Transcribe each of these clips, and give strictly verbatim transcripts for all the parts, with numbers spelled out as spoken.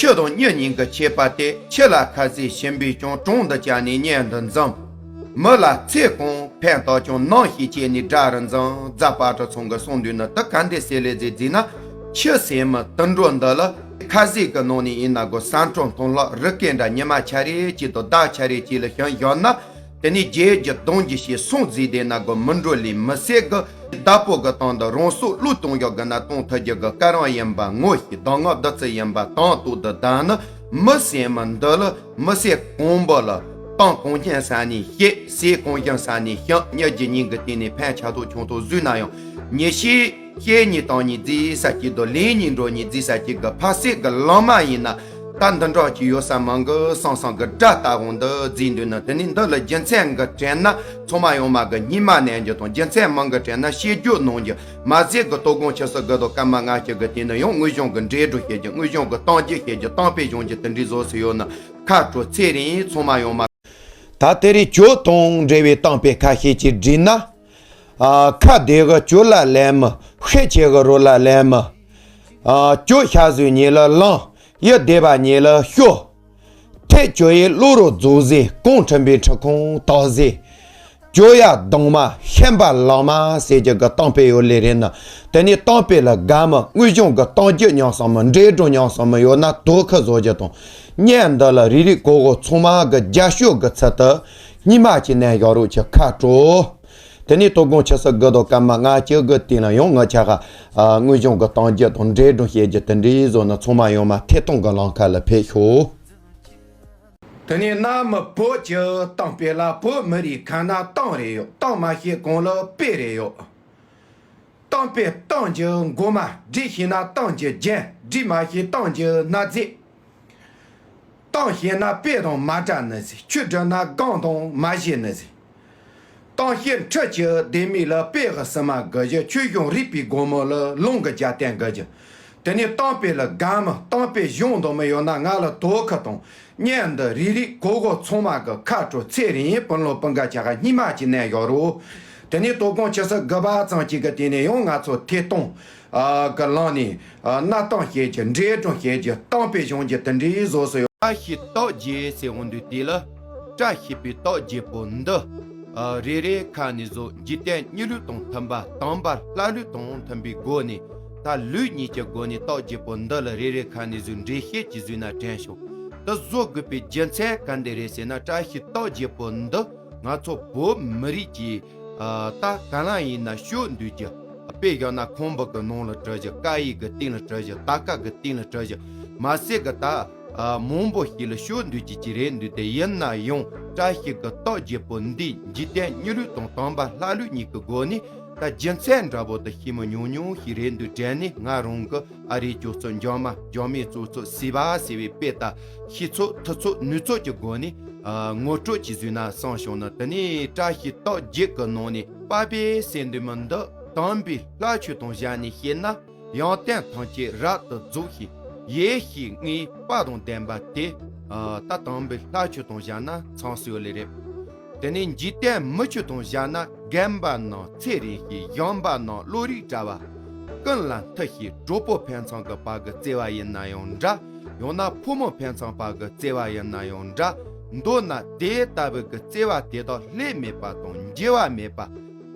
ཁྱི་དང་མྱི་གཉིས་ཀྱི་ཁྱད་པར་ཏེ། ཁྱི་ལ་ཁ་ཟས་ཞིམ་པས་ཀྱང་། གྲོང་དུ་བཅར་ནས་གཉེན་དུ་འཛོམས། མི་ལ་ཚེ་གང་ཕན་བཏགས་ཀྱང་། ནམ་ཞིག་སྐྱེས་ནས་དགྲ་རུ་འཛིན། རྫ་དཔལ་གྲགས་ཚང་གིས་གསུངས་དོན་ནི་དེ་ག་འདྲ་ཟེར་ལེ་ཟེར་ཟེར་ན། ཁྱི་ཟེར་མི་དུད་འགྲོ་འདི་ལ་ཁ་ཟས་ཀྱི་ནང་ནས་ཡིན་ན་དགོས། ཟ་འཕྲུག་འཐུང་ལྷག་རི་སྐེད་འདྲ་ཉི་མ་ཆ་རེ་གཅིག་དང་ཟླ་ཆ་རེ་གཅིག་ལ་ཞིམ་བཞག་ན། དེ་ནས་བརྗེད་རྒྱུ་གདུང་རྒྱུ་ཞེས་སོང་རྫིས་བསྡད་ན་དགོས། མི་འགྲོ་ལས་མི་སད་གི། བདག་པོ་གི་སྟེང་དུ་རང་སྲོག་བློས་གཏོང་རྒྱུ་དགོས་ན་གཏོང་ཐུབ་རྒྱུ་གི་སྐལ་རིན་ཡིན་པ་ངོ་ཤེས། གདམས་ངག་བདུད་རྩི་ཡིན་པ་དོན་ཐོག་ཏུ་བདག་ནི། མི་ཟེར་མི་འདི་ལ་མི་ཟད་གང་པོ་ལ། གཏམ་གང་སྙན་ས་ནས་བཤད། ཟས་གང་ཞིམ་ས་ནས་ཞིམ། མྱི་རྒྱུ་གཉིས་ཀྱི་སྟེང་ནས་ཕན་ཆ་ཐོག་ཆུང་ཐོག་བཟོས་ན་ཡང་། ཉེས་ཤེས་བཤད་ཉིས་བཏང་ཉིས་རྫིས་ས་གཅིག་དང་། ལན་གཉིས་འགྲོ་ཉིས་རྫིས་ས་གཅིག་གི་ཕ་སད་གི་ལམ་མ་ཡིན་ན། ད་འདི་འདྲ་ཅིག་ཡོད་ས་མང་གི་བསམ་བསམ་གི་དགྲ་ལྟ་བུ་འདི་རྫིས་འདུག་ན། དེ་ནས་འདི་ལ་རྒྱུ་མཚན་གི་དྲན་ན་ཚང་མ་ཡོང་མ་གི་སྙིང་མ་ནས་འགྱུར་དང་། རྒྱུ་མཚན་མང་གི་དྲན་ན་བཤད་རྒྱུ་གནང་རྒྱུ་མ་ཟད་གི། དོ་དགོང་ཆུ་ཚོད་དགུ་དང་སྐར་མ་ལྔ་བཅུ་གི་སྟེང་ན་ཡང་དངོས་བྱུང་གི་འདྲེན་སྒྲུག་བྱེད་རྒྱུ། དངོས་བྱུང་གི་གཏམ་རྒྱུད་བཤད་རྒྱུ། གཏམ་དཔེ་གཞུང་རྒྱུ་དེ་འདྲའི་བཟོ་སྲོལ་ཡོད་ན། ཁ་དྲོ་ཚེ་རིང་ཚང་མ་ཡོང་མ། ད་དེ་རིང་གྱོད་དང་འབྲེལ་བའི་གཏམ་དཔེ་ཁ་ཤས་ཅིག་བྲིས་ན། ཨ། ཁ་བདེ་གི་གྱོད་ལ་ལན་མི། ཤེད་ཆེ་གི་རོ་ལ་ལན་མི། ཨ། གྱོད་ཤ་ཟོས་ཉེ་ལ་ལངས། ཡིད་བདེ་བ་ཉེ་ལ་ཤོར། ཐེག་གྱོད་ཡིན་བློ་རོ་རྫོགས་ཟེར། གོང་ཁྲིམས་པའི་ཁྲི་ཁོང་དག་ཟེར། གྱོད་ཡ་གདུང་མ་ཤན་པ་ལག་མ་ཟེར་རྒྱུ་གི་གཏམ་དཔེ་ཡོད་ལེ་རེད་ན། དེ་ནས་གཏམ་དཔེ་ལ་དགའ་མི། དངོས་བྱུང་གི་གཏམ་རྒྱུད་ཉམས་སོང་མི། འདྲེན་སྒྲུག་ཉམས་སོང་མི་ཡོད་ན་དོ་ཁུར་བཟོ་རྒྱུ་དང་། བརྙན་འདི་ལ་རིག་རིག་གོ་གོ་ཚང་མ་གི་རྒྱབ་སྐྱོར་གི་ཚུལ་དུ་སྙིང་མ་གཅིག་ནས་བཞག་རོགས་གྱིས། ཁ་དྲོ། དེ་ནས་དོ་དགོང་ཆུ་ཚོད་དགུ་དང་སྐར་མ་ལྔ་བཅུ་གི་སྟེང་ལ་ཡང་ངི་ཆ་ག་ཨ། དངོས་བྱུང་གི་གཏམ་རྒྱུད་དང་འདྲེན་སྒྲུག་བཤད་རྒྱུ་དེ་འདྲའི་བཟོ་ན་ཚང་མ་ཡོང་མ་ཐད་གཏོང་གི་ལམ་ཁ་ལ་ཕེབས་ཤོག་དེ་ནས་གནའ་མི་བོད་ཀྱི་གཏམ་དཔེ་ལ། བོད་མི་རིགས་གང་ན་གཏམ་རེ་ཡོད། གཏམ་མ་ཤེས་གོང་ལ་དཔེ་རེ་ཡོད། གཏམ་དཔེ་གཏམ་གྱི་མགོ་མ། སྒྲིག་ཤེས་ན་གཏམ་གྱི་རྒྱན། སྒྲིག་མ་ཤེས་གཏམ་གྱི་གནའ་རྫས། གཏམ་ཤེས་ན་དཔེ་དང་མ་འདྲ་ནི་ཟིག་ཆོས་སྒྲུབ་ན་སྒང་དང་མ་ཤེས་ནི་ཟིག་གཏམ་ཤེས་འཕྲུལ་གྱི་ལྡེ་མིག་ལ། དཔེ་གི་སིལ་མ་དགུ་བཞི། ཆོས་གཞུང་རིག་པའི་སྒོ་མོ་ལ། ལུང་གི་རྒྱབ་རྟེན་དགུ་བཞི། དེ་ནས་གཏམ་དཔེ་ལ་དགའ་མི། གཏམ་དཔེ་གཞུང་འདོན་མི་ཡོད་ན་ང་ལ་དོ་ཁུར་དང་། བརྙན་འདི་རིག་རིག་གོ་གོ་ཚང་མ་གི་ཁ་དྲོ་ཚེ་རིང་། སྤུན་ལོ་སྤུན་ཀ་ཆ་ག་སྙིང་མ་གཅིག་ནས་བཞག་རོགས། དེ་ནས་དོ་དགོང་ཆུ་ཚོད་དགུ་པ་ཙམ་ཅིག་གི་སྟེང་ནས་ཡང་ང་ཚོ་ཐད་གཏོང་གི་ལམ་ནས་གནའ་གཏམ་བཤད་རྒྱུ། འདྲེན་སྒྲུག་བཤད་རྒྱུ། གཏམ་དཔེ་གཞུང་རྒྱུ་དེ་འདྲའི་བཟོ་སྲོལ་ཡོད། བཀྲ་ཤིས་རྟགས་བརྒྱད་ཟེར་འོང་དུས་དེ་ལ། བཀྲ་ཤིས་པའི་རྟགས་བརྒྱད་པོ་འདི། ཨ། རེ་རེ་ཁ་ནས་བཟོ། འཇིག་རྟེན་མྱི་ལུས་དང་མཐུན་པ། དམ་པ་ལྷ་ལུས་དང་མཐུན་པའི་སྒོ་ནས། ད་ལུས་གཉིས་ཀྱི་སྒོ་ནས་རྟགས་བརྒྱད་པོ་འདི་ལ་རེ་རེ་ཁ་ནས་བཟོས། འགྲེལ་བཤད་ཅིག་བཟོས་ན་དྲན་བྱུང་། ད་བཟོ་དགོས་པའི་རྒྱུ་མཚན་ག་འདི་རེད་ཟེར་ན། བཀྲ་ཤིས་རྟགས་བརྒྱད་པོ་འདི་ང་ཚོ་བོད་མི་རིགས་ཀྱི། ཨ། ད་གང་ལ་ཡིན་ན་ཤོད་འདུག་རྒྱུ། དཔེ་བཞག་ན་ཁང་པ་གི་ནང་ལ་བྲི་རྒྱུ། ཀ་ཡིག་གི་སྟེང་ལ་བྲི་རྒྱུ། ད་ཀ་གི་སྟེང་ལ་བྲི་རྒྱུ། མ་ཟད་གི་ད། ཨ། མང་པོ་ཞིག་ལ་ཤོད་འདུག་ཅིག་ཅིག་རེད་འདུག་དེ་ཡིན་ན་ཡང་བཀྲ་ཤིས་ཀྱི་རྟགས་བརྒྱད་པོ་འདི་འཇིག་རྟེན་མྱི་ལུས་དང་དམ་པ་ལྷ་ལུས་གཉིས་ཀྱི་སྒོ་ནས། ད་རྒྱུ་མཚན་འདྲ་པོ་དེ་ཤེས་མི་ཉུང་ཉུང་ཞིག་རེད་འདུག་དྲན་ནས། ང་རང་གི་ཨ་རིའི་སྤྱོད་ཚུལ་འཇག་མ་འཇག་མའི་སྤྱོད་ཚུལ་ཟིལ་པ་ཟེར་བའི་དཔེ་ལྟར། ཤེས་ཚོད་ཐུབ་ཚོད་ནུས་ཚོད་ཀྱི་སྒོ་ནས། ཨ། ངོ་སྤྲོད་ཅིག་བཟོས་ན་བསམ་བྱུང་ན། དེ་ནས་བཀྲ་ཤིས་རྟགས་བརྒྱད་ཀྱི་ནང་ནས་དཔའ་བོས་ཟེར་འདུག་མི་འདི་དམ་པའི་ལྷ་ཆོས་དང་སྦྱར་ནས་བཤད་ན། ཡོན་ཏན་ཐམས་ཅད་རབ་ཏུ་རྫོགས་ཤིང་། ཡེ་ཤེས་ལྔའི་དཔལ་དང་ལྡན་པ་དེ། ཨ། ད་དམ་པའི་ལྷ་ཆོས་དང་སྦྱར་ན་ཚང་སྲོལ་ལེ་རེད། དེ་ནས་འཇིག་རྟེན་མི་ཆོས་དང་སྦྱར་ན། རྒན་པ་རྣམས་ཚེ་རིང་ཞིང་། གཞོན་པ་རྣམས་བློ་རིག་བཀྲ་བ། ཀུན་ལ་མཐུ་ཞིང་གྲོགས་པོ་ཕན་ཚུན་གྱི་བར་གྱི་བརྩེ་བ་ཡིན་ན་ཡང་འདྲ། ཡང་ན་ཕོ་མོ་ཕན་ཚུན་བར་གྱི་བརྩེ་བ་ཡིན་ན་ཡང་འདྲ། མདོར་ན་དེ་ལྟ་བུ་གི་བརྩེ་བ་དེ་དག་ལྷད་མེད་པ་དང་འགྱུར་བ་མེད་པ།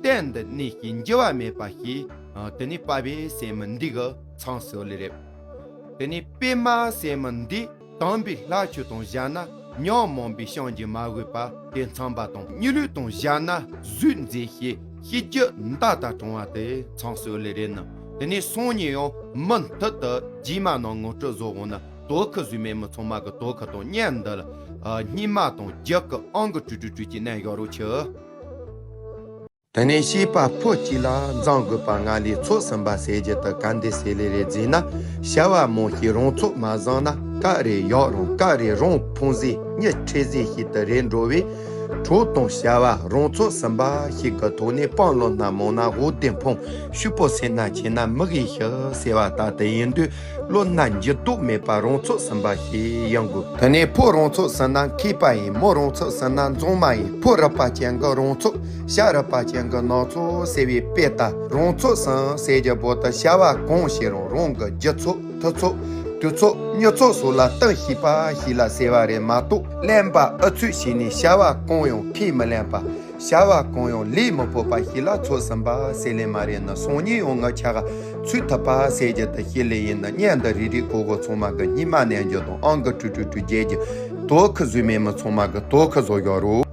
གཏན་དུ་གནས་ཤིང་འགྱུར་བ་མེད་པ་ཞིག་ཨ། དེ་ནི་དཔའ་བོས་ཟེར་མི་འདི་གི་ཚང་སྲོལ་ལེ་རེད། དེ་ནས་པདྨ་ཟེར་མི་འདི་དམ་པའི་ལྷ་ཆོས་དང་སྦྱར་ན། ཉོན་མོངས་པའི་བྱང་གི་མ་འོས་པ་དེ་མཚོན་པ་དང་། མྱི་ལུས་དང་སྦྱར་ན་གཟུགས་མཛེས་ཤིང་གཤིས་རྒྱུད་མདའ་དང་དྲང་བ་དེ་མཚོན་སྲོལ་ལེ་རེད་ནི། དེ་ནས་སང་ཉིན་ཡང་མུ་མཐུད་དུ་རྗེས་མ་ནང་ངོ་སྤྲོད་བཟོ་འོང་ན། དོ་ཁུར་བཟོས་མེད་མི་ཚང་མ་གི་དོ་ཁུར་དང་། བརྙན་འདི་ལ། ཨ། སྙིང་མ་དང་རྒྱུད་ཀྱི་ཨང་གི་དྲུག་དྲུག་དྲུག་ཅིག་གནང་ཡོད་རོགས་ཆེ། དེ་ནས་བཤད་པ་ཕོ་གཅིག་ལ་འཛེམ་དགོས་པ་ལྔ་ལས་ཚོགས་ཟིན་པ་ཟེར་རྒྱུ་དེ་ག་འདི་ཟེར་ལེ་རེད་ཟེར་ན། བྱ་བ་མང་ཞིང་རང་ཚོད་མ་བཟང་ན། སྐབས་རེ་ཡག་རུང་སྐབས་རེ་རང་ཕངས་ཟེར་མྱི་ཁྲེལ་ཟེར་ཞིག་ཏུ་རེད་འགྲོ་བས། གྲོགས་དང་བྱ་བ་རང་ཚོད་ཟིན་པ་ཞིག་གི་ཐོག་ནས་དཔང་ལོ་ན་མང་ན་འོ་དེ་ཕངས། ཕྱུག་པོ་སེར་སྣ་ཆེ་ན་མི་གིས་ཤི་ཟེར་བ་ལྟར་དུ་ཡིན་དུས། བློ་སྣ་འགྱུར་ལྡོག་མེད་པར་རང་ཚོད་ཟིན་པ་ཞིག་ཡིན་དགོས། དེ་ནས་ཕོ་རང་ཚོད་ཟིན་ན་མཁས་པ་ཡིན། མོ་རང་ཚོད་ཟིན་ན་མཛངས་མ་ཡིན། ཕོ་རུས་པ་ཅན་གྱི་རང་ཚོད། བྱ་རུས་པ་ཅན་གྱི་ནང་ཚོད་ཟེར་བའི་དཔེ་ལྟར། རང་ཚོད་ཟིན་ཟེར་རྒྱུ་བོ་དེ་བྱ་བ་གང་བྱེད་རུང་རང་གི་རྒྱུ་ཚོད་མཐུ་ཚོད། རྒྱུ་ཚོགས་མྱུར་ཚོགས་སོགས་ལ་གཏིང་ཞིག་པ་ཞིག་ལ་ཟེར་བ་རེད་མ་གཏོགས། གླེན་པ་ཨུ་ཚུགས་བྱས་ནས་བྱ་བ་གང་ཡང་ཁས་མི་ལེན་པ། བྱ་བ་གང་ཡང་ལས་མི་ཕོད་པ་ཞིག་ལ་ཚོགས་ཟིན་པ་ཟེར་ལེ་མ་རེད་ནི། སང་ཉིན་ཡང་ང་ཆ་ག་ཚུགས་ཐུབ་པ་ཟེར་རྒྱུ་དེ་ཤི་ལེ་ཡིན་ནི། བརྙན་འདི་རིག་རིག་གོ་གོ་ཚང་མ་གི་སྙིང་མ་ནས་འཇུ་དང་། ཨང་གི་ཀྲུ་ཀྲུ་ཀྲུ་རྒྱལ་གྱི་དོ་ཁུ་བཟོས་མེད་མི་ཚང་མ་གི་དོ་ཁུ་བཟོ་ཡོད་རོ།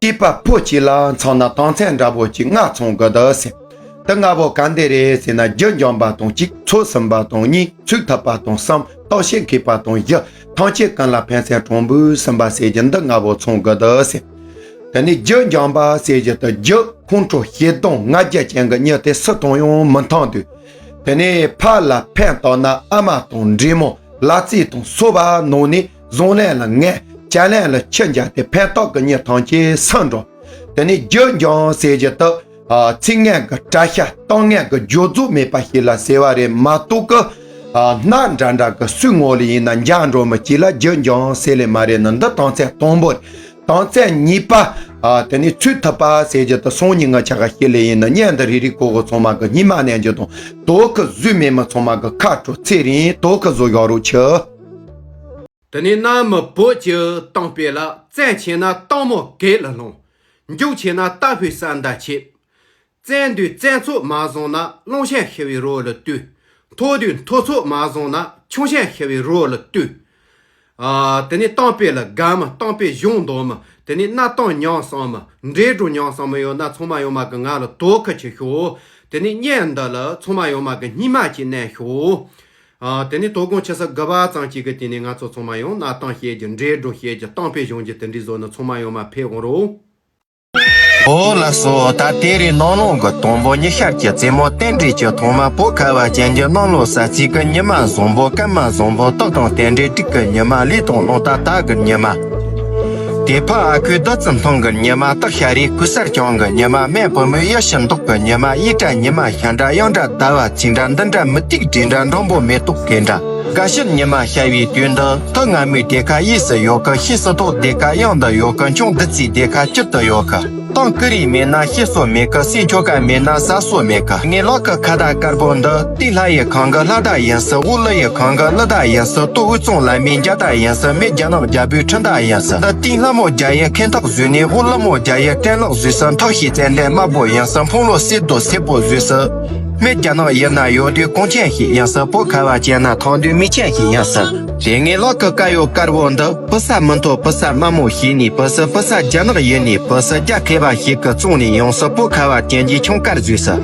སྐྱེས་པ་ཕོ་གཅིག་ལ་མཚོན་ན་དོན་ཚན་འདྲ་པོ་གཅིག་ལྔ་མཚོན་གི་འདུག་ཟེར། དེ་ལྔ་པོ་ག་འདི་རེད་ཟེར་ན། རྒྱུ་འབྱོངས་པ་དང་གཅིག་ཚོགས་ཟིན་པ་དང་གཉིས། ཚུགས་ཐུབ་པ་དང་གསུམ། བརྟག་ཞིབ་མཁས་པ་དང་བཞི། ཐམས་ཅད་ཀུན་ལ་ཕན་སེམས་དྲང་པོས་ཟིན་པ་ཟེར་རྒྱུ་འདི་ལྔ་པོ་མཚོན་གི་འདུག་ཟེར། དེ་ནས་རྒྱུ་འབྱོངས་པ་ཟེར་རྒྱུ་དེ། རྒྱུ་ཁོང་ཁྲོ་ཞེ་སྡང་ང་རྒྱལ་ཅན་གྱི་མྱི་དེ་སུ་དང་ཡང་མི་མཐུན་དུས། དེ་ནས་ཕ་ལ་ཕན་བཏགས་ན་ཨ་མ་དང་འདྲེ་མོ་ལ་རྩིས་དང་སོ་པ་ནང་ནས། བཟང་ལན་ལ་ངན། བྱ་ལན་ལ་ཁྱི་འཇགས་ཏེ་ཕན་ཐོགས་ཀྱི་མྱི་ཐམས་ཅད་སུན་འགྲོ། དེ་ནས་རྒྱུ་འབྱོངས་ཟེར་རྒྱུ་དེ། ཚིག་ངན་གྱི་གྲྭ་ཤག་གཏམ་ངན་གྱི་སྦྱོར་རྫོགས་མེད་པ་ཞིག་ལ་ཟེར་བ་རེད་མ་གཏོགས་ཀི། སྣ་འདྲ་འདྲ་གི་སུའི་ངོ་ལ་ཡིན་ན་འཇགས་འགྲོ་མི་གཅིག་ལ་རྒྱུ་འབྱོངས་ཟེར་ལེ་མ་རེད་ནི། འདི་དོན་ཚན་དང་པོ་རེད། དོན་ཚན་གཉིས་པ། དེ་ནས་ཚུགས་ཐུབ་པ་ཟེར་རྒྱུ་དེ། སང་ཉིན་ང་ཆ་ག་ཤི་ལེ་ཡིན་ནི། བརྙན་འདི་རིག་རིག་གོ་གོ་ཚང་མ་གི་སྙིང་མ་ནས་འཇུ་དང་། དོ་ཁུ་བཟོས་མེད་མི་ཚང་མ་གི་ཁ་དྲོ་ཚེ་རིང་དོ་ཁུ་བཟོ་ཡོད་རོ་ཆུ། དེ་ནས་གནའ་མི་བོད་ཀྱི་གཏམ་དཔེ་ལ། བཙན་ཆེ་ན་སྟག་མོ་གད་ལ་ལྷུང་། མགྱོགས་ཆེ་ན་རྟ་ཕོའི་ས་མདའ་ཆད། བཙན་དུས་བཙན་ཚོགས་མ་བཟུང་ན། གླང་ཆེན་ཤི་བའི་རོ་ལ་ལྟོས། མཐོ་དུས་མཐོ་ཚོགས་མ་བཟུང་ན། ཆུང་ཆེན་ཤི་བའི་རོ་ལ་ལྟོས། ཨ། དེ་ནས་གཏམ་དཔེ་ལ་དགའ་མི། གཏམ་དཔེ་གཞུང་འདོན་མི། དེ་ནས་གནའ་གཏམ་ཉམས་སོང་མི། འདྲེ་སྒྲོ་ཉམས་སོང་མི་ཡོད་ན་ཚང་མ་ཡོང་མ་གི་ང་ལ་དོ་ཁུ་ཆུ་ཤོག་དེ་ནས་བརྙན་འདི་ལ་ཚང་མ་ཡོང་མ་གི་སྙིང་མ་གཅིག་གནོན་ཤོག་ཨ། དེ་ནས་དོ་དགོང་ཆུ་ཚོད་དགུ་པ་ཙམ་གཅིག་གི་དེ་ནས་ང་ཚོ་ཚང་མ་ཡོང་གནའ་གཏམ་བཤད་རྒྱུ། འདྲེ་སྒྲོ་བཤད་རྒྱུ། གཏམ་དཔེ་གཞུང་རྒྱུ་དེ་འདྲའི་བཟོ་ནི་ཚང་མ་ཡོང་མ་ཕེབས་འོང་རོགས། ཨོ་ལགས་སོ། ད་དེ་རིང་ནང་ལོགས་ཀྱི་དང་པོ་ཉི་ཤར་གྱི་རྩེ་མོ་རྟེན་འབྲེལ་གྱི་ཐོག་མ། བོད་ཁ་བ་ཅན་གྱི་གནམ་ལོ་གསར་ཚེས་ཀྱི་ཉི་མ། བཟང་པོ་སྐར་མ་བཟང་པོ། སྟག་དང་རྟེན་འབྲེལ་འགྲིག་གི་ཉི་མ། ལུས་དང་རླུང་རྟ་དག་གི་ཉི་མ། དེ་ཕ་ཨ་ཁུའི་བདུད་རྩི་འཐུང་གི་ཉི་མ། སྟག་ཤ་རའི་གོས་གསར་གྱོན་གི་ཉི་མ། སྨན་བུ་མོའི་གཡུ་ཕྱི་འདོགས་གི་ཉི་མ། གཡུ་སྒྲ་ཉི་མ་ཤར་འདྲ། གཡང་སྒྲ་ཟླ་བ་ཚེས་འདྲ། འདི་འདྲ་མུ་ཏིག་འདྲེ་འདྲ། འགྲོན་པོ་མེ་ཏོག་གད་འདྲ། དགའ་ཤོས་ཉི་མ་ཤར་བའི་དུས་འདི། ཐུགས་སྔ་མོའི་དེ་ཁ་གཡས་སུ་ཡོད་གི། ཤེས་སུ་ཐོག་དེ་ཁ་གཡོན་དུ་ཡོད་གི། མཆོང་བདུད་རྩིའི་དེ་ཁ་དཀྱིལ་དུ་ཡོད་གི། སྟོང་ཀི་རིང་མེད་ན་ཤེས་སོ་མེད་གི། སེམས་ཆོ་ག་མེད་ན་ཟ་སོ་མེད་གི། ངའི་ལག་གི་ཁ་བརྡ་དཀར་པོ་འདི། དེ་ལྷ་ཡི་ཁང་གི་ལྷ་བརྡ་ཡིན་སྲིད། འོ་ཀླུ་ཡི་ཁང་གི་ཀླུ་བརྡ་ཡིན་སྲིད། སྟོད་དབུས་གཙང་ལ་མའི་རྒྱ་བརྡ་ཡིན་སྲིད། སྨད་རྒྱ་ནག་རྒྱལ་པོའི་ཁྲི་བརྡ་ཡིན་སྲིད། འདི་སྟེང་ལྷ་མོ་རྒྱ་ཡི་ཁེན་ཐག་བཟོས་ནས། འོག་ཀླུ་མོ་རྒྱ་ཡི་ཀྲེན་ལག་བཟོས་སྲིད། མཐའ་བཞི་ཙན་དན་དམར་པོ་ཡིན་སྲིད། འཕང་ལོ་སེར་རྡོ་སེར་པོ་བཟོས་སྲིད། སྨད་རྒྱ་ནག་ཡུལ་ན་ཡོད་དུས་གངས་ཅན་ཞིག་ཡིན་སྲིད། བོད་ཁ་བ་ཅན་ན་ཐང་དུས་མི་ཅན་ཞིག་ཡིན་སྲིད། དེ་ངའི་ལག་གི་དཀར་ཡོལ་དཀར་པོ་འདི། བུ་ས་མི་མཐོ་བུ་ས་དམའ་མོ་ཞིག་ནས་བུ་སྲིད། བུ་ས་རྒྱ་ནག་ཡུལ་ནས་བུ་སྲིད། རྒྱ་མཁས་པ་ཞིག་གི་བཙོང་ནས་ཡོང་སྲིད། བོད་ཁ་བ་ཅན་གྱི་ཆུང་དཀར་བཟོས་སྲིད།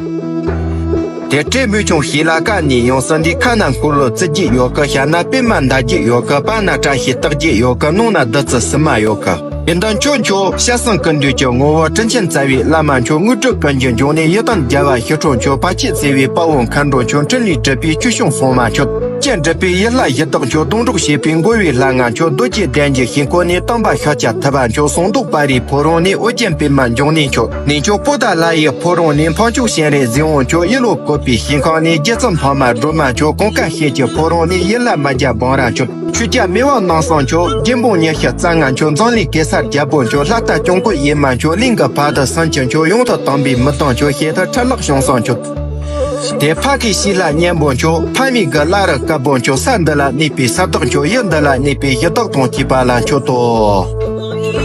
དེ་བྲེ་མོས་ཆུང་ཞིག་ལ་བཀལ་ནས་ཡོང་སྲིད། འདི་ཁ་ན་འཁོར་ལོ་བརྩི་རྒྱུ་ཡོད་གི། ཞྭ་ན་པད་མ་འདར་རྒྱུ་ཡོད་གི། པ་ན་བཀྲ་ཤིས་བཏགས་རྒྱུ་ཡོད་གི། ནང་ན་བདུད་རྩི་བསིལ་མ་ཡོད་གི། ཡིན་ད་མཆོད་མཆོད་ཤ་སང་ཀུན་འདུས་ཀྱི་ངོ་བོ། དྲིན་ཆེན་རྩ་བའི་བླ་མ་མཆོད། དངོས་གྲུབ་ཀུན་གྱི་འབྱུང་གནས། ཡི་དམ་རྒྱལ་བ་ཞི་ཁྲོ་མཆོད། དཔལ་སྐྱེད་འཚལ་བའི་དཔའ་བོ་མཁའ་འགྲོ་མཆོད། འཕྲིན་ལས་སྒྲུབ་པའི་ཆོས་སྐྱོང་སྲུང་མ་མཆོད། སྤྱན་འདྲེན་པའི་ཡུལ་ལྷ་ཡི་དྭགས་མཆོད། སྡོང་གྲོགས་བྱེད་པའི་མགོ་བོའི་ལྷ་ང་མཆོད། རྡོ་རྗེ་གདན་གྱི་ཤིང་ཀོ་ནས། དམ་པ་ཤཱཀྱ་ཐུབ་པ་མཆོད། ཟངས་མདོག་དཔལ་རིའི་ཕོ་བྲང་ནས། ཨོ་རྒྱན་པད་མ་འབྱུང་གནས་མཆོད། ནས་མཆོད་པོ་ཏཱ་ལ་ཡི་ཕོ་བྲང་ནས། འཕགས་མཆོག་སྤྱན་རས་གཟིགས་དབང་མཆོད། ཡིད་བློ་བཀོད་པའི་ཞིང་ཁམས་ནས། རྗེ་བཙུན་འཕགས་མ་སྒྲོལ་མ་མཆོད། གོང་དཀར་ཤེལ་གྱི་ཕོ་བྲང་ནས། ཡིད་ལ་མ་རྒྱ་བང་ར་མཆོད། ཆོས་རྒྱལ་མི་དབང་རྣམ་གསུམ་མཆོད། རྒྱལ་འབངས་ཉི་ཤུ་རྩ་ལྔ་མཆོད། འཛམ་གླིང་གེ་སར་རྒྱལ་པོ་མཆོད། ལྷ་རྟ་སྐྱོང་བུ་ཡེ་མ་མཆོད། གླིང་གི་བ་དུ་སུམ་ཅུ་མཆོད། ཡང་དུ་དམ་པའི་མི་དང་མཆོད། ཞེ་ཐག་ཁྲི་ལག་ཞང་སང་མཆོད། དེ་ཕ་གི་ཤི་ལ་གཉན་པོ་མཆོད། ཕ་མེས་གི་བླ་རུ་དཀར་པོ་མཆོད། ས་འདི་ལ་གནས་པའི་ས་བདག་མཆོད། ཡུལ་འདི་ལ་གནས་པའི་ཡུལ་བདག་དང་བཅས་པ་ལ་མཆོད་དོ།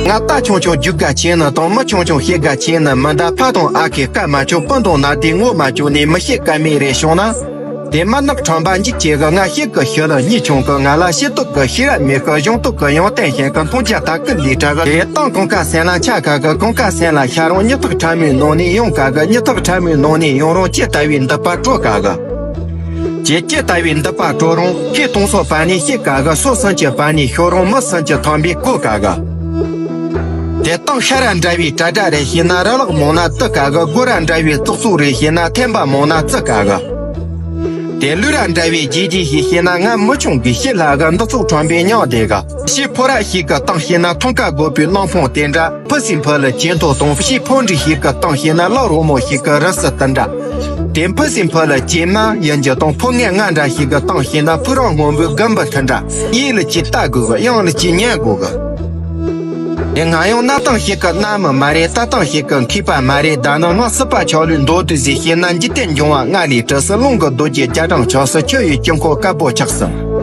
ང་རྟ་ཆུང་ཆུང་རྒྱུག་ག་ཆེན་ནི་དང་། མི་ཆུང་ཆུང་བཤད་ག་ཆེན་ནི་མི་འདའ། ཕ་དང་ཨ་ཁའི་བཀའ་མ་བཅོ། སྤུན་དང་ན་དེ་ངོ་མ་བཅོ་ནས། མི་བཤད་ཀ་མེད་རེ་བྱུང་ན། དེ་མ་ནག་ཁྲམ་པ་འཇིགས་བྱེད་གི། ང་ཤེད་གི་ཤི་ལ་གཉིད་ཆུང་གི། ང་ལ་ཤེས་རྟོགས་གི་ཤེས་རབ་མེད་གི། གཞུང་རྟོགས་གི་ཡང་བསྟན་ཞན་གི། མཐོང་རྒྱ་ད་ཀི་ལས་དྲག་གི། དེ་སྟངས་གང་ག་སེམས་ལ་ཆགས་ག་གི། གང་ག་སེམས་ལ་ཤ་རང་། མྱི་ཐག་ཁྲ་མོའི་ནང་ནས་ཡོང་ག་གི། མྱི་ཐག་ཁྲ་མོའི་ནང་ནས་ཡོང་རང་། ཅི་ལྟ་བུའི་འདི་པ་དཀྲོལ་ག་གི། ཅི་ཅི་ལྟ་བུའི་འདི་པ་དཀྲོལ་རང་། ཁྱེད་གཏོང་སོགས་པ་ནས་ཤེས་ག་གི། སོ་སུན་གྱི་པ་ནས་ཤོར་རང་། མི་སུན་གྱི་ཐང་པའི་གོ་ག་གི། དེ་སྟངས་ཤ་ར་འདྲ་བའི་གྲ་སྒྲ་རེ་ཤེས་ན། ར་ལག་མང་ན་བརྩི་ག་གི། སྒོ་ར་འདྲ་བའི་ཙོག་ཙོག་རེ་ཤེས་ན། ཐེམ་པ་མང་ན་བརྩི་ག་གི། དེ་ལུས་ར་འདྲ་བའི་རྗེས་རྗེས་ཤིག་ཤེས་ན། ང་མི་ཆུང་གི་ཤེས་ལྷ་གི། འདི་ཚོགས་ཁྲམ་པའི་ཉག་དེ་ག། ཤི་ཕོ་ར་ཞིག་གི་སྟངས་ཤེས་ན། ཐང་ཀ་དགོས་པའི་གླང་ཕོང་དེ་འདྲ། ཕུ་སི་ཕུ་ལ་ཇེ་མཐོ་གཏོང་། ཤི་ཕོ་འདྲི་ཞིག་གི་སྟངས་ཤེས་ན། ལག་རོག་མོ་ཞིག་གི་རི་སི་དེ་འདྲ། དེ་ཕུ་སི་ཕུ་ལ་ཇེ་དམའ་ཡིན་གྱི་དང་། ཕོ་ངན་ང་འདྲ་ཞིག་གི་སྟངས་ཤེས་ན། ཕུ་རང་སྔོན་པོའི་དགུན་འབུ་དེ་འདྲ། གཡས་ལ་ཅི་ལྟ་དགོས་གི། གཡོན་ལ་ཅི་ཉན་དགོས་གི། དེ་སྔ་ཡང་གནའ་སྟངས་ཤིག་གི་གནའ་མི་མ་རེད། ལྟ་སྟངས་ཤིག་གི་མཁས་པ་མ་རེད། ད་ནི་ང་སྲིད་པ་ཆགས་ལུས་མདོར་བསྡུས་ཟིག་བཤད་ན། འཇིག་རྟེན་འབྱུང་བ་ལྔ་ལས་གྲི་སུ་རླུང་གི་རྡོ་རྗེ་རྒྱ་གྲམ་ཆགས་སུ། ཆུ་ཡི་དཀྱིལ་འཁོར་དཀར་པོ་ཆགས་སུ།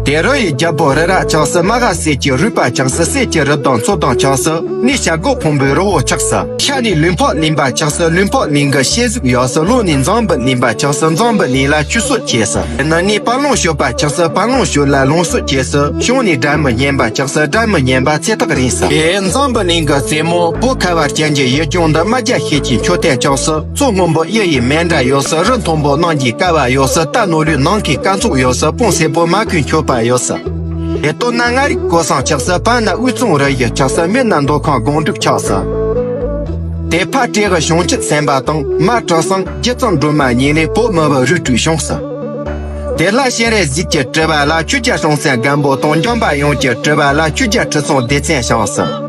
དེ་རི་ཡི་རྒྱལ་པོ་རི་རབ་ཆགས་སུ། མ་ཧཱ་གསེར་གྱི་རུས་པ་ཆགས་སུ། གསེར་གྱི་རི་དྭགས་མཚོ་དྭངས་ཆགས་སུ། ནས་བྱ་རྒོད་ཕུང་པོའི་རི་བོ་ཆགས་སུ། ཤ་ནས་ལུས་འཕགས་གླིང་པ་ཆགས་སུ། ལུས་འཕགས་གླིང་གི་གཤེད་གཟུགས་ཡོད་སུ། ལོག་ནས་འཛམ་བུ་གླིང་པ་ཆགས་སུ། འཛམ་བུ་གླིང་ལ་ཆུ་སྲོད་ཆགས་སུ། དེ་ནས་ནས་དཔལ་ལུང་སྤྱོད་པ་ཆགས་སུ། དཔལ་ལུང་སྤྱོད་ལ་ལུང་སྲོད་ཆགས་སུ། བྱང་ནས་སྒྲ་མི་སྙན་པ་ཆགས་སུ། སྒྲ་མི་སྙན་པ་ཚེ་ཐག་རིང་སུ། དེ་འཛམ་བུ་གླིང་གི་རྩེ་མོ་བོད་ཁ་བ་ཅན་གྱི་ཡུལ་ལྗོངས་འདི། རྨ་རྒྱལ་ཤེད་ཀྱི་མཆོད་རྟེན་ཆགས་སུ། མཚོ་སྔོན་པོ་གཡུ་ཡི་མཎྜལ་ཡོད་སུ། རི་མཐོན་པོ་གླང་གི་ཀ་བ་ཡོད་སུ། རྟ་ནོར་ལུག་ནམ་མཁའི་སྐར་ཚོགས་ཡོད་སུ། སྤུངས་སེར་པོ་མ་ཁུན་མཆོད་པ་ཡོད་སུ། དེ་སྟོད་ན་མངའ་རིས་གོས་བཟང་ཆགས་སུ། བར་ན་དབུས་གཙང་རི་ཡུལ་ཆགས་སུ། སྨད་ན་མདོ་ཁམས་སྒང་དྲུག་ཆགས་སུ། དེ་ཕ་སྤྲེལ་གི་བྱང་ཆུབ་སེམས་དཔའ་དང་། མ་གྲུ་གསུམ་རྗེ་བཙུན་སྒྲོལ་མ་གཉིས་ལས། བོད་མི་བོ་རུས་སྤྲུགས་བྱུང་སུ། དེ་ལྷ་སྤྱན་རས་གཟིགས་ཀྱི་སྤྲུལ་པ་ལ། ཆོས་རྒྱལ་སྲོང་བཙན་སྒམ་པོ་དང་། འཇམ་དཔལ་དབྱངས་ཀྱི་སྤྲུལ་པ་ལ། ཆོས་རྒྱལ་ཁྲི་སྲོང་ལྡེ་བཙན་བྱུང་སུ།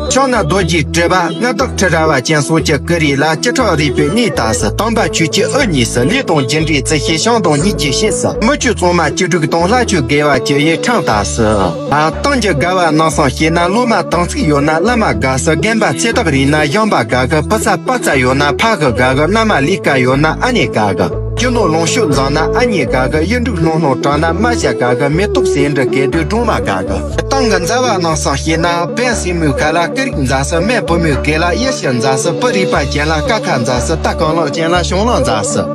བྱང་ན་རྡོ་རྗེའི་སྤྲུལ་པ་མངའ་བདག་ཁྲི་རལ་པ་ཅན་སོགས་ཀྱི་སྐུ་རིས་ལ། སྐྱེ་ཕྲེང་རིག་པའི་གནས་དར་སུ། དམ་པ་ཆོས་ཀྱི་དབུ་བརྙེས་སུ། ལས་དང་རྒྱུ་འབྲས་རྩི་ཤིང་བྱང་དང་སྙིང་རྗེ་སྐྱེས་སུ། མི་ཆོས་གཙང་མ་བཅུ་དྲུག་དང་། ལྷ་ཆོས་དགེ་བ་བཅུ་ཡི་ཁྲིམས་དར་སུ། ཨ། གཏམ་གྱི་དགའ་བ་རྣམ་གསུམ་ཤེས་ན། སློབ་མ་དམ་ཚིག་ཡོད་ན་བླ་མ་དགའ་སུ། རྒན་པ་ཚེ་ཐག་རིང་ན་གཞོན་པ་དགའ་གི། བུ་ཚ་ཕ་ཚ་ཡོད་ན་ཕ་གི་དགའ་གི། མནའ་མ་ལས་ཀ་ཡོད་ན་ཨ་ནེ་དགའ་གི། སྐྱིད་ནོར་ལོངས་སྤྱོད་འཛོམས་ན་ཨ་མྱེས་དགའ་གི། གཡུ་འབྲུག་ལྷུང་ལྷུང་དྲངས་ན་རྨ་བྱ་དགའ་གི། མེ་ཏོག་སེ་འབྲུ་སྐྱེས་དུས་སྒྲོལ་མ་དགའ་གི། གཏམ་གྱི་མཛའ་བ་རྣམ་གསུམ་ཤེས་ན། བན་སྲིང་མོའི་ཁ་ལ་ཀི་རིག་མཛའ་སུ། སྨན་བུ་མོའི་སྐེ་ལ་གཡུ་ཞི་མཛའ་སུ། བུ་རིག་པ་ཅན་ལ་ཀ་ཁ་མཛའ་སུ། རྟ་རྐང་ལག་ཅན་ལ་ཞང་ལག་མཛའ་སུ།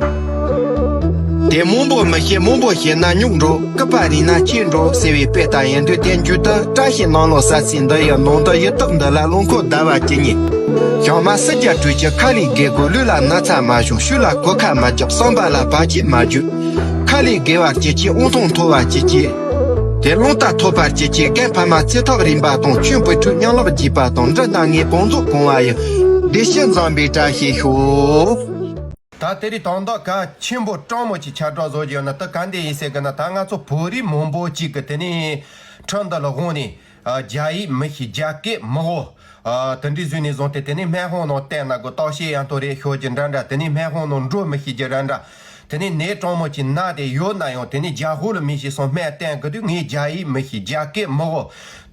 དེ་མང་པོ་མི་ཤེས། མང་པོ་ཤེས་ན་རྙོག་འགྲོ། སྐུད་པ་རིང་ན་ཆད་འགྲོ་ཟེར་བའི་དཔེ་ལྟར་ཡིན་དུས། དེ་མཇུག་ཏུ་བཀྲ་ཤིས་གནམ་ལོ་གསར་ཚེས་འདི་ཡི་ནང་དུ། ཡི་དྭགས་འདི་ལ་ལོ་འཁོར་ཟླ་བ་བཅུ་གཉིས། ཞག་མ་སུམ་བརྒྱ་དྲུག་ཅུ་ཁ་ལས་བརྒལ་དགོས། ལུས་ལ་ན་ཚ་མ་བྱུང་། ཤུལ་ལ་གོད་ཁ་མ་རྒྱག་བསམ་པ་ལ་བར་ཆད་མ་བྱུང་། ཁ་ལས་བརྒལ་བར་གྱུར་ཅིག་དབང་ཐང་མཐོ་བར་གྱུར་ཅིག་དེ་རླུང་རྟ་ཐོབ་པར་གྱུར་ཅིག་རྒན་ཕ་མ་ཚེ་ཐག་རིང་པ་དང་། ཆོས་བུ་ཕྲུག་མཉམ་ལག་རྒྱས་པ་དང་། འབྲི་སྣ་ལྔའི་བང་མཛོད་གང་བ་ཡི། བདེ་སྐྱིད་འཛོམས་པའི་བཀྲ་ཤིས་ཤོག་ད་དེ་རིང་དོན་དག་གལ་ཆེན་པོ་དྲང་མོ་ཅིག་ཁྱབ་བསྒྲགས་བཟོ་རྒྱུ་ཡོད་ན། ད་ག་འདི་ཡིན་ཟེར་གི་ན། ད་ང་ཚོ་བོད་རིགས་མང་པོ་ཅིག་གི་དེ་ནས་ཁྲིམས་འདི་ལ་དབང་ནས། ཨ། རྒྱ་ཡིག་མི་ཤེས། རྒྱ་སྐད་མི་གོ། ཨ། དེ་འདྲའི་བཟོས་ནས་བཟུང་སྟེ། དེ་ནས་སྨན་ཁང་ནང་བསྟན་ན་གི་བརྟག་དཔྱད་ཡང་དོ་རེ་ཤོད་རྒྱུ་འདྲ་འདྲ། དེ་ནས་སྨན་ཁང་ནང་འགྲོ་མི་ཤེས་རྒྱུ་འདྲ་འདྲ། དེ་ནས་ནད་གྲང་མོ་ཅིག་ན་དེ་ཡོད་ན་ཡང་། དེ་ནས་རྒྱ་ཧོ་ལ་མི་ཤེས་སོང་སྨན་བསྟེན་གི་དུས། ངས་རྒྱ་ཡིག་མི་ཤེས། རྒྱ་སྐད་མི་གོ།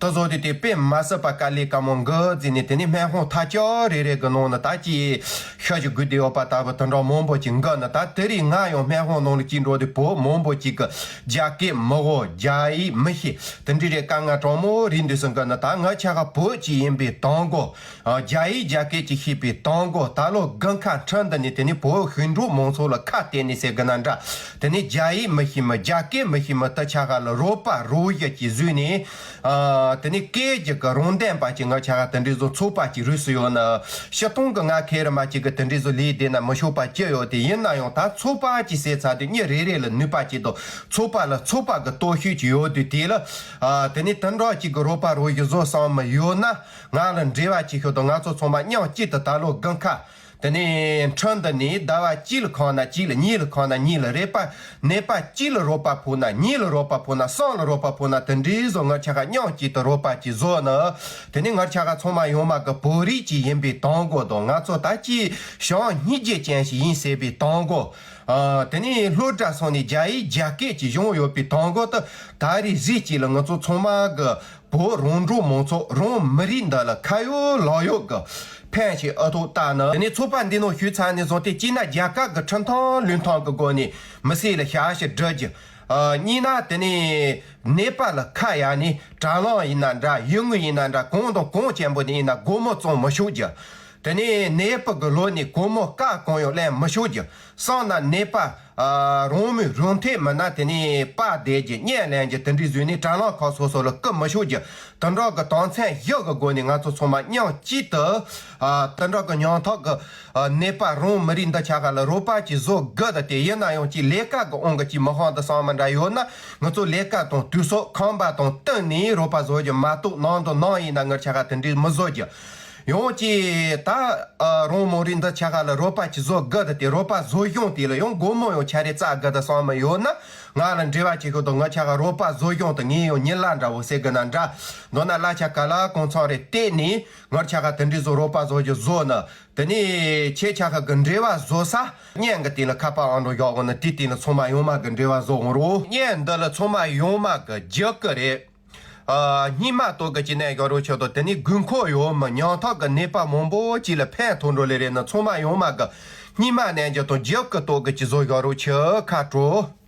དེ་བཟོ་དུས་དེ་དཔེ་མ་སྲིད་པ་དཀའ་ལས་དཀའ་མོ་འགི་བརྩིས་ནས། དེ་ནས་སྨན་ཁང་ཐག་ཅག་རེ་རེ་གི་ནང་ན་ད་ཅིག་ཤ་ཞིག་སྒུག་བསྡད་ཡོད་པ་ལྟ་བུ་དེ་འདྲ་མང་པོ་ཅིག་འགི་ནི། ད་དེ་རིང་ང་ཡང་སྨན་ཁང་ནང་ལ་ཅིག་འགྲོ་དུས། བོད་མང་པོ་ཅིག་གི་རྒྱ་སྐད་མི་གོ། རྒྱ་ཡིག་མི་ཤེས། དེ་འདྲའི་རེ་དཀའ་ངལ་གྲང་མོ་རེད་འདུག་སེ་འགི་ནི། ད་ང་ཆ་ག་བོད་ཅིག་ཡིན་པའི་དང་གོ། ཨ། རྒྱ་ཡིག་རྒྱ་སྐད་ཅིག་ཤེས་པའི་དང་གོ། ད་ལོ་དགུན་ཁ་ཁྲིམས་འདི་ནས། དེ་ནས་བོད་ཤིང་འབྲོག་མང་ཚོགས་ལ་ཁ་གཏད་ནས་ཟེར་གི་ན་འདྲ། དེ་ནས་རྒྱ་ཡིག་མི་ཤེས་མི། རྒྱ་སྐད་མི་ཤེས་མི་དེ་ཆ་ག་ལ་རོགས་པ་རོགས་གཞི་ཅིག་བཟོས་ནས། ཨ། དེ་ནས་སྐད་ཅིག་གི་རང་བདེན་པ་ཅིག་ང་ཆ་ག་དེ་འདྲའི་བཟོ་ཚོགས་པ་ཅིག་རུས་སུ་ཡོད་ན། སྤྱིར་བཏང་གི་ང་ཁེ་རི་མ་ཅིག་གི་དེ་འདྲའི་བཟོ་ལས་བསྡད་ན་མི་ཆོག་པ་ཅི་ཡོད་དེ། ཡིན་ན་ཡང་ད་ཚོགས་པ་ཅིག་ཟེར་ཚར་དུས་མྱི་རེ་རེ་ལ་ནུས་པ་ཅིག་དང་། ཚོགས་པ་ལ་ཚོགས་པ་གི་སྟོབས་ཤུགས་ཅིག་ཡོད་དུས། དེ་ལ། ཨ། དེ་ནས་དེ་འདྲ་ཅིག་གི་རོགས་པ་རོགས་གཞི་བཟོ་བསམ་མི་ཡོད་ན། ང་ལ་འབྲེལ་བ་ཅིག་ཤོག་དང་། ང་ཚོ་ཚང་མ་མཉམ་གཅིག་ཏུ་ད་ལོ་དགུན་ཁ། དེ་ནས་ཁྲིམས་འདི་ནས་ཟླ་བ་གཅིག་ལ་ཁང་ན་གཅིག་ལ། གཉིས་ལ་ཁང་ན་གཉིས་ལ། རེ་པ་ནད་པ་གཅིག་ལ་རོགས་པ་ཕུལ་ན། གཉིས་ལ་རོགས་པ་ཕུལ་ན། གསུམ་ལ་རོགས་པ་ཕུལ་ན། དེ་འདྲའི་བཟོ་ང་ཆ་ག་མཉམ་གཅིག་ཏུ་རོགས་པ་ཅིག་བཟོ་ན། དེ་ནས་ང་ཆ་ག་ཚང་མ་ཡོང་མ་གི་བོད་རིགས་ཅིག་ཡིན་པའི་དང་གོ་དང་། ང་ཚོ་ད་ཅིག་བྱམས་སྙིང་རྗེ་ཅན་ཞིག་ཡིན་ཟེར་བའི་དང་གོ། ཨ། དེ་ནས་སློབ་གྲྭ་སོང་ནས་རྒྱ་ཡིག་རྒྱ་སྐད་ཅིག་སྦྱོང་ཡོད་པའི་དང་གོ་དེ། ད་རེས་གཟི་བརྗིད་ལ་ང་ཚོ་ཚང་མ་གི་བོད་རོང་འབྲོག་མང་ཚོགས་རང་མི་རིགས་འདི་ལ་ཁ་ཡོད་ལག་ཡོད་ཀྱི་ཕན་ཞིག་ཨ་ཐོག་བཏགས་ནི། དེ་ནས་ཚོགས་པ་འདི་ནང་ཞུགས་ཚར་ནས་བཟུང་སྟེ། གཅིག་ན་རྒྱ་གར་གྱི་ཁྲིམས་དང་ལུགས་མཐུན་གྱི་སྒོ་ནས་མི་སེར་ལ་ཞབས་ཞུ་སྒྲུབ་རྒྱུ། ཨ། གཉིས་ན་དེ་ནས་ནད་པ་ལ་ཁ་གཡར་ནས་དྲ་ལམ་ཡིན་ན་འདྲ། ཡུལ་དངོས་ཡིན་ན་འདྲ། གང་དང་གང་ཅན་པོ་ནས་ཡིན་ན་སྒོར་མོ་བཙོང་མི་ཆོག་རྒྱུ། དེ་ནས་ནད་པ་གི་ལོགས་ནས་སྒོར་མོ་སྐབས་གང་ཡང་ལེན་མི་ཆོག་རྒྱུ། གསུམ་ན་ནད་པ། ཨ། རང་མོས་རང་འཐད་མིན་ན་དེ་ནས་པར་བསྡད་རྒྱུ། བརྙན་ལེན་རྒྱུ། དེ་འདྲའི་བཟོས་ནས་དྲ་ལམ་ཁག་སོ་སོ་ལ་བསྐུར་མི་ཆོག་རྒྱུ། དེ་འདྲ་གི་དོན་ཚན་བཞི་གི་སྒོ་ནས་ང་ཚོ་ཚང་མ་མཉམ་གཅིག་ཏུ། ཨ། དེ་འདྲ་གི་མྱོང་ཐོག་གི། ཨ། ནད་པ་རང་མི་རིགས་འདི་ཆ་ག་ལ་རོགས་པ་ཅིག་བཟོ་དགོས་ད། དེ་ཡིན་ན་ཡང་ཅིག་ལས་ཀ་གི་དབང་གིས་ཅིག་མི་ཕོད་འདི་བསམ་མི་འདྲ་ཡོད་ན། ང་ཚོ་ལས་ཀ་དང་དུས་ཚོད་ཁང་པ་དང་བསྟུན་ནས་རོགས་པ་བཟོ་རྒྱུ་མ་གཏོགས། ནང་དང་ནང་ཡིན་ན་ང་ཆ་ག་དེ་འདྲའི་མི་བཟོ་རྒྱུ། ཡང་ཅིག་ད། ཨ། རང་མི་རིགས་འདི་ཆ་ག་ལ་རོགས་པ་ཅིག་བཟོ་དགོས་ད། དེ་རོགས་པ་བཟོ་གཞུང་དེ་ལ་ཡང་སྒོར་མོ་ཡང་ཆ་རེ་བཙལ་དགོས་ད་བསམ་མི་ཡོད་ན། ང་ལ་འབྲེལ་བ་ཅིག་ཤོག་དང་། ང་ཆ་ག་རོགས་པ་བཟོ་གཞུང་དེ་ངས་ཡང་མྱི་ལ་འདྲ་བོ་ཟེར་གི་ན་འདྲ། མདོར་ན་གླ་ཆ་ག་ལ་གང་ཚང་རེ་བལྟས་ནས་ང་ཆ་ག་དེ་འདྲའི་བཟོ་རོགས་པ་བཟོ་རྒྱུ་བཟོ་ནི། དེ་ནས་ཁྱེད་ཆ་ག་གི་འབྲེལ་བ་བཟོ་ས་བརྙན་གི་སྟེང་ལ་ཁ་པར་ཨང་གྲངས་བཞག་གོ་ནི། དེའི་སྟེང་ལ་ཚང་མ་ཡོང་མ་གི་འབྲེལ་བ་བཟོ་འོང་རོགས། བརྙན་འདི་ལ་ཚང་མ་ཡོང་མ་གི་རྒྱུག་གི་རེད། ཨ། སྙིགས་མ་ཏོག་གི་ཅི་ནས་ཡོད་རོགས་ཆོད་དོ། དེ་ནི་དགོས་མཁོ་ཡོད་མི་ཉམ་ཐག་གི་ནད་པ་མང་པོ་ཅིག་ལ་ཕན་ཐོགས་འགྲོ་ལེ་རེད་ན། ཚང་མ་ཡོང་མ་གི་སྙིགས་མ་ནས་ཀྱི་དང་རྒྱབ་གི་ཏོག་གི་ཅི་བཟོ་ཡོད་རོགས་ཆོད་ཁ་དྲོ།